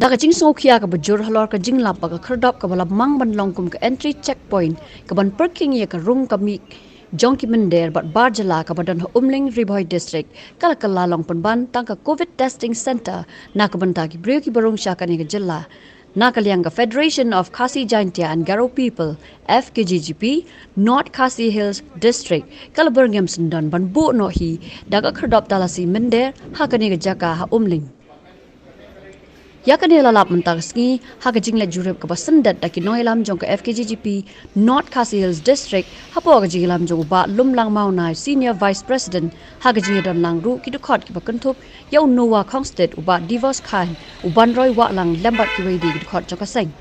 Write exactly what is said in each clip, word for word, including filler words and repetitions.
Da ka jingsngewkhia kaba jur halor ka jinglap ba ka khyrdop kaba la mang ban long kum ka entry checkpoint kaban pyrkhing ïa ka rung ka mih jong ki mynder bad bar jylla kaba don ha Umling, Ri Bhoi District, ka la kylla long pynban tang ka covid testing centre na ka bynta ki briew kiba rung sha kane ka jylla. Na ka liang ka Federation of Khasi Jaintia and Garo People, F K J G P, North Khasi Hills District, ka la byrngem syndon ban buh noh hi da ka khyrdop talasi mynder ha kane ka jaka ha Umling. Ïa kane la lap mynta ka sngi ha ka jingleit jurip kaba syndet da ki nongïalam jong ka F K J G P North Khasi Hills District, hapoh ka jingïalam jong u Bah Lumlang Mawnai, Senior Vice President, ha ka jingïadon lang ruh ki dkhot kiba kynthup ïa u Noah Khongstet, u Bah Divorce Khan, u Banroi Wahlang lem bad kiwei de ki dkhot jong ka seng.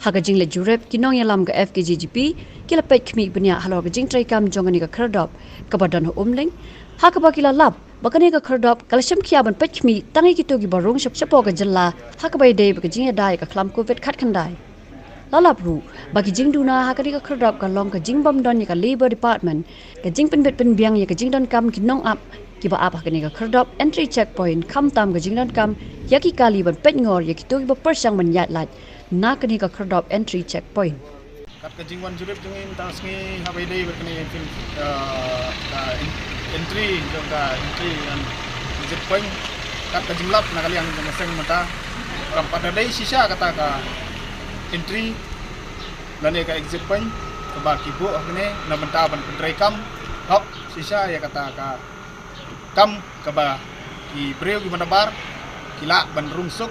Ha ka jingleit jurip, ki nongïalam ka F K J G P ki la peit khmih bniah halor ka jingtreikam jong kane ka khyrdop kaba don ha Umling, ha kaba ki la lap ba kane ka khyrdop ka la shim khia ban peit khmih tang ïa kito kiba rung shapoh ka jylla, ha kaba ïadei bad ka jingïada ïa ka khlam covid khatkhyndai. La lap ruh ba ki jingduna ha kane ka khyrdop ka long ka jingbym don ïa ka Labour Department, ka jingpynbit pynbiang ïa ka jingdonkam ki nongap kiba ap ha kane ka khyrdop entry checkpoint, khamtam ka jingdonkam ïa ki kali ban peitngor ïa kito kiba pyrshang ban ïaid lait na kane ka khyrdop entry checkpoint. Kat ka jingwan jurip jong ngi mynta ka sngi ha kaba ïadei bad kane ka, ah, ka en-, entry jong ka entry and exit point. Kat ka jinglap na ka liang jong ka seng mynta, kam pat da dei shisha kata ka entry lane ka exit point kaba ki buh hangne na bynta ban pyntreikam hok shisha ïa kata ka kam kaba ki briew kiba nabar ki lah ban rung suk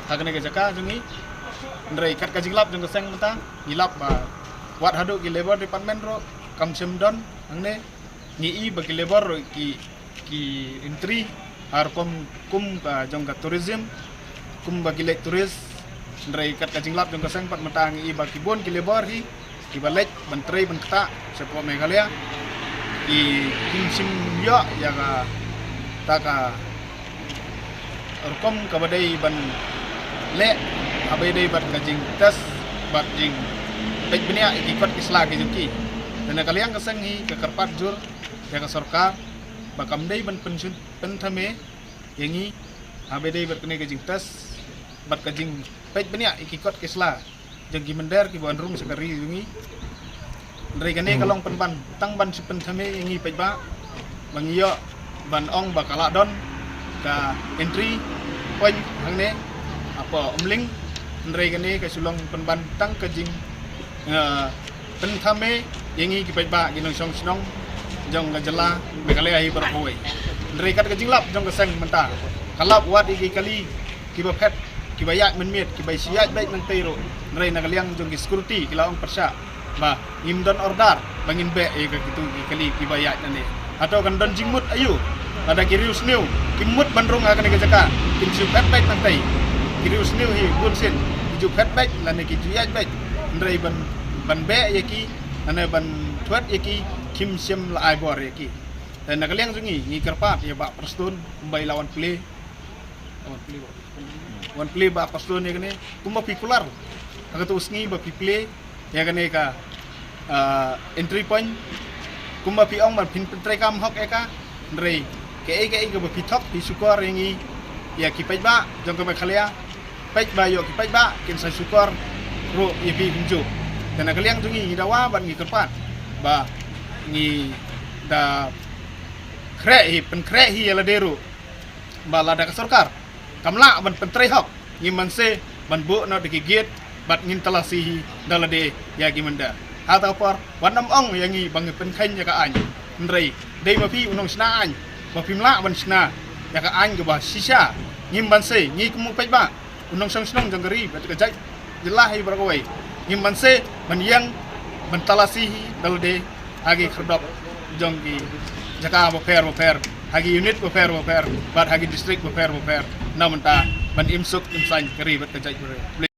ha kane ka jaka jong ngi. Hynrei kat ka jinglap jong ka seng mynta, ngi lap ba wat haduh ki Labour Department ruh kam shym don hangne. Ngi i ba ki Labour ruh ki, ki entry ha rukom kum ka jong ka tourism, kumba ki leit tourist. Hynrei kat ka jinglap jong ka seng pat mynta ngi i ba ki bun ki Labour hi kiba leit ban trei ban ktah shapoh Meghalaya, ki, kim shym ïoh ïa kata ka rukom kaba dei ban leh ha kaba ïadei bad ka jingtest bad jingpeit bniah ïa ki kot ki sla ki jong ki. Te na ka liang ka seng hi ka kyrpad jur ïa ka sorkar ba kam dei ban pynshun, pynthame ïa ngi ha kaba ïadei bad kane ka jingtest bad ka jingpeit bniah ïa ki kot ki sla jong ki mynder kiba wan rung sha ka ri jong ngi. Hynrei kane ka long pynban tang ban shu pynthame ïa ngi paidbah ba ngi ïoh ban ong ba ka la don ka entry point hangne hapoh Umling. Hynrei kane ka shu long pynban tang ka jing, eh, pynthame ïa ngi ki paidbah ki nongshong shnong jong ka jylla Meghalaya hi baroh kawei. Hynrei kat ka jinglap jong ka seng mynta ka lap wat ïa ki kali kiba phet, kiba ïaid mynmiet, kiba shu ïaid beit nangtei ruh. Hynrei na ka liang jong ki security ki la ong pyrshah ba ngim don order ba ngin beh ïa ka kitu ki kali kiba ïaid nane. Hato kan don jingmut aïu? Lada ki riewsniew kim mut ban rung ha kane ka jaka, kin shu phet beit nangtei. Ki riewsniew hi bunsien ki ju phet beit lane ki ju ïaid beit. Hynrei ban, ban beh ïa ki lane ban thwet ïa ki, kim shym la ai bor ïa ki. Te na ka liang jong ngi, ngi kyrpad ïa Bah Prestone kumba i la wan plie, wan plie, wan plie Bah Prestone ïa kane, kumba phi kular ha kato u sngi ba phi plie ïa kane ka, ah, entry point, kumba phi ong ban phin pyntreikam hok ïa ka. Hynrei kaei kaei kaba phi thok phi shukor ïa ngi, ïa ki paidbah jong ka Meghalaya, paidbah ïoh ki paidbah kin sa shukor ruh ïa phi kumjuh. Te na ka liang jong ngi, ngi dawa bad ngi kyrpad ba ngi da khreh hi, pynkhreh hi ïa lade ruh ba lada ka sorkar kam lah ban pyntrei hok, ngim banse ban buh noh da ki gate bad ngin talasi hi da lade ïa ki mynder. Ha kata ka por wat nym ong ïa ngi ba ngi pynkheiñ ïa ka aiñ. Hynrei dei ma phi u nongshna aiñ ba phim lah ban shna ïa ka aiñ kaba shisha. Ngim banse, ngi kum u paidbah, u nongshong shnong jong ka ri bad ka jaid jylla hi baroh kawei, ngim banse ban ïeng ban talasi hi da lade ha ki khyrdop jong ki jaka bapher bapher, ha ki unit bapher bapher bad ha ki district bapher bapher, na bynta ban im suk im saiñ ka ri bad ka jaid bad ka ri.